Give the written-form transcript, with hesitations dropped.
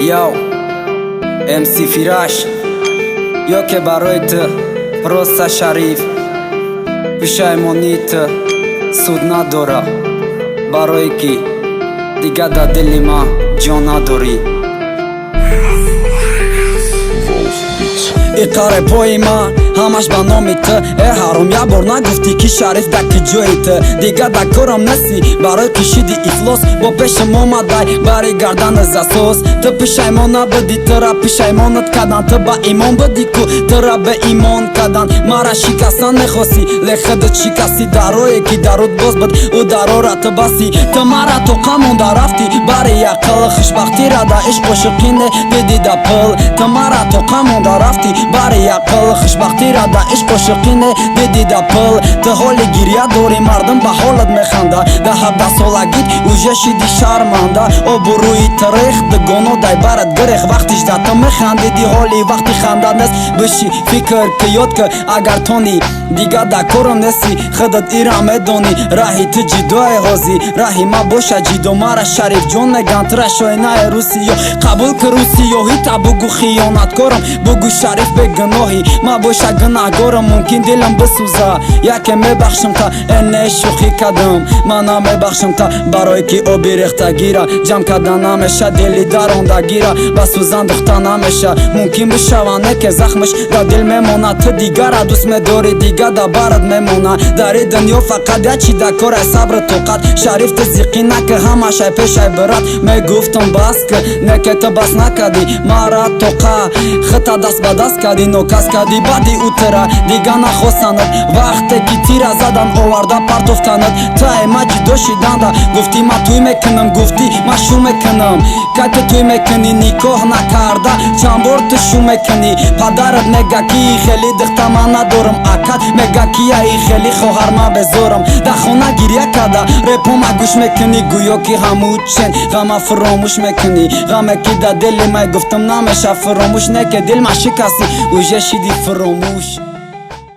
Yo, MC Фираш, ёке барои ту просто Шариф. Пушаймонии ту суд надора, барое ки дига дар дили ман ҷон надорӣ. Wolf Beats. Иқаре пои ман ҳамаш ба номи ту. Э ҳаром, як бор нагуфтӣ, ки Шариф, да куҷои ту? Дига да корам неси, барои кишиди ифлос бо пешам омадай бари гардани засос. Ту пушаймон набудӣ, тура пушаймонат кадан. Ту ба имон будӣ ку, тура беимон кадан. Мара шикастан мехостӣ, лехудат шикастӣ. Дарое ки дарут боз буд, ӯ дарора ту басти. Ту мара тоқа монда рафтӣ бари ақл. Хушбахтира да ишқ ошиқӣ не диди да пул. Ту мара тоқа монда рафтӣ бари ақл. Хушбахтира да ишқ ошиқӣ не диди да пул. Ту ҳоли гирья дорӣ, мардум ба ҳолат механда. Да 17-солагит уже шиди шарманда. Обрӯи тарех дугоно дай барат гирех. Вақтиш да ту механдиди, ҳоли вақти ханда нест. Биши, фикр ки, ёд ки, агар тони. Дига да корам нести, худат ира медонӣ. Раҳи ту ҷидое ҳозӣ, раҳи ма боша ҷидо. Мара Шарифҷон меган, тура шоинаи русиё. Қабул ки русиёҳита, бугу хиёнаткорам, бугу Шариф бегуноҳӣ, ма боша гунаҳгорам. Мумкин дилам бисӯза, яке мебахшам та. Эне шӯхӣ кардам, ман намебахшам та, барое ки оби рехтагира ҷамъ карда намеша. Дили дарондагира ба сӯзан духта намеша. Мумкин бишава, не ке захмаш дар дил мемонад. Ту дигара дӯст медорӣ, дига да барат мемона. Дар и дунё фақат як чи да корай: сабру тоқат. Шариф, ту зиқӣ наки, ҳамашай пешай бират. Мегуфтам, бас ки, не ке ту бас накардӣ. Мара тоқа хита даст ба даст кардӣ, нокас кардӣ. Баъди ӯ тира дига нахостанат. Вақте ки тира задан, оварда партофтанат. Тай ма ҷудо шиданда гуфтӣ: «Ма тӯй мекунам», гуфтӣ: «Ма шу мекунам». Кай ту тӯй мекунӣ? Никоҳ накарда чанд бор ту шу мекунӣ? Падарат мега, ки хеле духта ман надорам. Акат мега, ки аи хеле хоҳар ман безорам. Дар хона гирья карда репома гӯш мекунӣ, гӯё ки ҳамучен ғама фуромӯш мекунӣ. Ғаме ки дар дили май, гуфтам, намеша фуромӯш. Не ке дил ма шикастӣ, уже шиди фуромӯш.